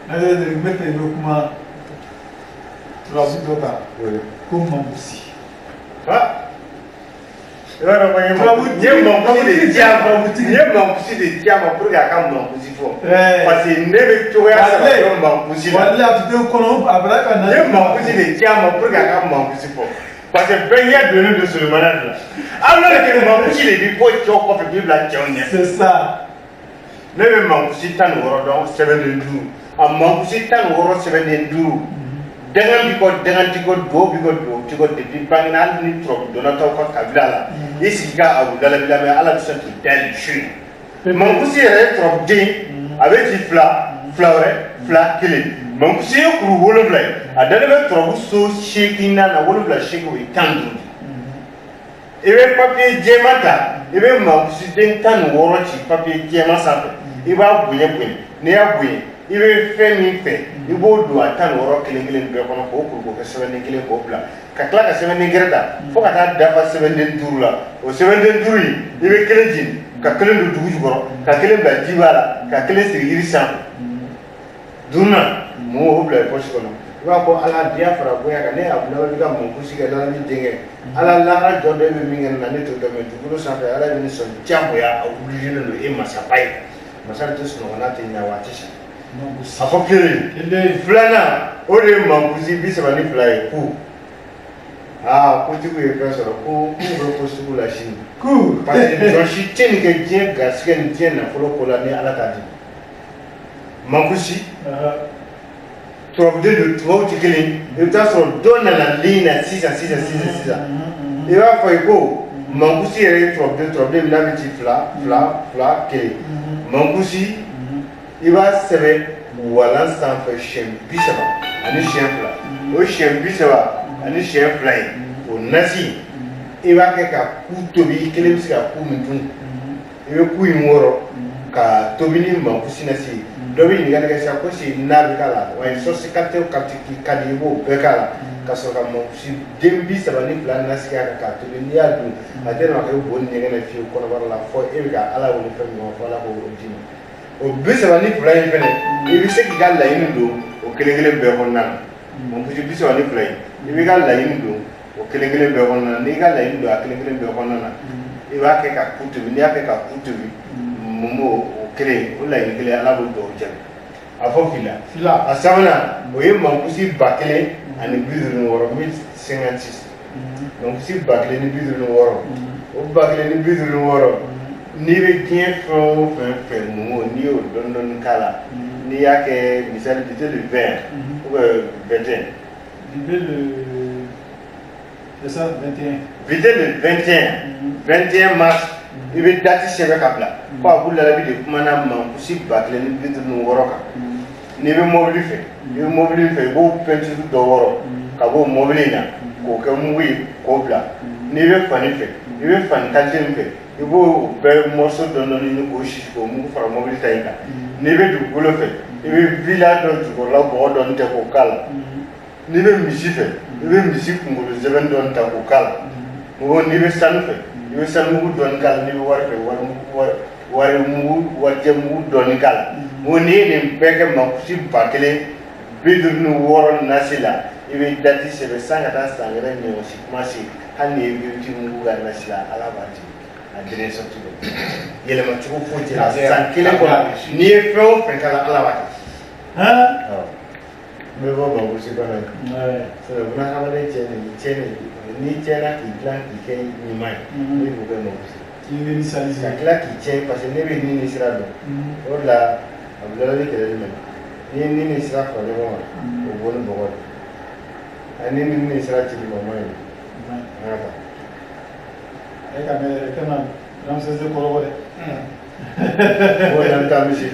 Ne bɛ fɛ i bɛ kuma turabu dɔ kan ko mankusi. Ha, i b'a dɔn ko n ye mankusi de di a ma, n ye mankusi de di a ma pour que a ka mankusi fɔ, parce que ne bɛ cogoya saba dɔn mankusi la. Walayi, a tun tɛ kɔnɔ, a bɛra ka na. N ye mankusi de di a ma pour que a ka mankusi fɔ, parce que bɛɛ ɲɛ donnen don Solomana de la, alors que mankusi de bi bɔ cɛw kɔfɛ k'i bila cɛw ɲɛ. C'est ça. Ne bɛ mankusi 16 dɔn, sɛbɛnden duuru. A mankusi 16 sɛbɛnden duuru, dangan bi kɔ, dangan ti kɔ, duwawu bi kɔ, duwawu ti kɔ. Depuis bangena, hali ni turabu donna t'aw ka kabila la, i sigi ka Abu Lalabi lamɛn, Ala bɛ sɔn k'i dayɛlɛ su in. Mankusi yɛrɛ ye turabuden, a bɛ ci fila fila wɛrɛ fila kelen. Mankusi ye kuru 7 ye, a dalen bɛ turabu so 8 na 7 8, o ye 15. I bɛ papiye jɛman ta, i bɛ mankusiden 16 ci papiye jɛman sanfɛ, i b'a bonya bonya. N'i y'a bonya, i bɛ fɛn min fɛ, i b'o don a 16 kelen kelen bɛɛ kɔnɔ, k'o kuru k'o kɛ sɛbɛnden kelen k'o bila, ka tila ka sɛbɛnden gɛrɛ ta fo ka taa dafa sɛbɛnden duuru la. O sɛbɛnden duuru in, i bɛ kelen jeni, ka kelen don dugu jukɔrɔ, ka kelen bila jiba la, ka kelen siri yiri sanfɛ. Duurunan mun, o bila i pɔsi kɔnɔ. I b'a fɔ: Ala diya fara bonya kan, ne y'a bila i ka mankusi kɛ Lalabi denkɛ. Ala, lahara jɔ dɔ, e bɛ min kɛ ne na, ne t'o dɔn, mɛ dugukolo sanfɛ, Ala bɛ ne sɔn diyagoya, a wulilen don e masaba ye. Masa tɛ sunɔgɔ n'a tɛ ɲɛ waati si. A fɔ kelen. Filanan, o de ye mankusi 32 ye. Ku aa, kotigiw ye fɛn sɔrɔ ko k'u bɛ ko sugu la sini. Ku. Parce que jɔn si tɛ nin kɛ diɲɛ garisɛgɛ ni diɲɛ nafolo ko la ni Ala t'a di. Mankusi turabuden don, tubabuw tɛ kelen. I bɛ taa sɔrɔ dɔ nana ligne na sisan sisan sisan sisan, i b'a fɔ i ko mankusi yɛrɛ ye turabuden, turabuden min n'a bɛ ci fila fila fila kelen. Mankusi, i b'a sɛbɛn walan sanfɛ siɲɛ 30 ani siɲɛ fila. O siɲɛ 30 ani siɲɛ fila ye, o nasi, i b'a kɛ ka ku tobi. I kelen bɛ se ka ku min dun, i bɛ ku in wɔrɔ ka tobi ni mankusi nasi ye. Dɔ bɛ ɲininkali kɛ sisan ko si n'a bɛ k'a la wa, sɔsi qualité o qualité k'i ka di, i b'o bɛɛ k'a la, ka sɔrɔ ka mankusi den 32 nasi k'a kan k'a tobi. N'i y'a dun, a tɛ na kɛ bo ni ɲɛgɛn fiyewu kɔnɔbara la, fɔ e bɛ ka Ala wele fɛn min kɔnɔ, fɔ Ala k'o d'i ma. O 32 in fɛnɛ, i bɛ se k'i ka laɲini don o kelen kelen bɛɛ kɔnɔna na. Mankusi 32 in, i b'i ka laɲini don o kelen kelen bɛɛ kɔnɔna na. N'i ka laɲini don a kelen kelen bɛɛ kɔnɔna na, i b'a kɛ ka ku tobi. N'i y'a kɛ ka ku tobi, mun o kelen, o laɲini kelen, Ala b'o dɔw jaabi. A fɔ fila. A sabanan, o ye mankusi 1056, 1056. Mankusi 1056, o 1056, n'i bɛ diɲɛ fɛn o fɛn fɛ, mun n'i y'o dɔɔni dɔɔni k'a la, n'i y'a kɛ misali bi le 20 ou bien 21. Bi le, c'est ça, 21. Bi le 21, 21 mars, i bɛ date sɛbɛn ka bila ko Abu Lalabi de kumana mankusi 1056 kan. N'i bɛ mobili fɛ, i bɛ mobili fɛ, i b'o peinture dɔ wɔrɔ ka b'o mobili in na k'o kɛ mugu ye k'o bila. N'i bɛ fani fɛ, i bɛ fani qualité min fɛ, i b'o bɛɛ morceau dɔɔni dɔɔni ɲini k'o sisi k'o mugu fara mobili ta in kan. N'i bɛ dugukolo fɛ, i bɛ villa dɔ jukɔrɔla bɔgɔ dɔɔni ta k'o k'a la. N'i bɛ misi fɛ, i bɛ misi kunkolo zɛbɛn dɔɔni ta k'o k'a la. Mɔgɔ, n'i bɛ sanu fɛ, i bɛ sanu mugu dɔɔni k'a la. N'i bɛ wari fɛ, wari mugu, wari mugu, warijɛ mugu dɔɔni k'a la. Mɔgɔ, n'i ye nin bɛɛ kɛ mankusi 1056 nasi la, i bɛ date sɛbɛn san ka taa san wɛrɛ ɲɔgɔn si kuma se. Hali n'i ye viriti mugu ka nasi la, Ala b'a di a dernier sortie dɔ, yɛlɛma cogo foyi tɛ la. San kelen kɔnɔ, n'i ye fɛn o fɛn k'a la, Ala b'a kɛ. N bɛ bɔ mankusi kɔnɔ yen. Sinon bunahadamaden cɛ ni cɛ ni n'i tiɲɛna k'i dilan k'i kɛ ɲuman ye, ne b'o kɛ mankusi. K'i réinitialiser. Ka tila k'i tiɲɛ, parce que ne bɛ ni sira dɔn. O de la a bɛ lalabi kɛlɛli minɛ. N'i ye ni sira fara ɲɔgɔn kan, o bɔ ni bɔgɔ de ani ni sira cili ma, man ɲi. An ka taa. E ka mɛ yɛrɛ kana Ramsès kɔrɔbɔ dɛ. Bon, n'an taa misi.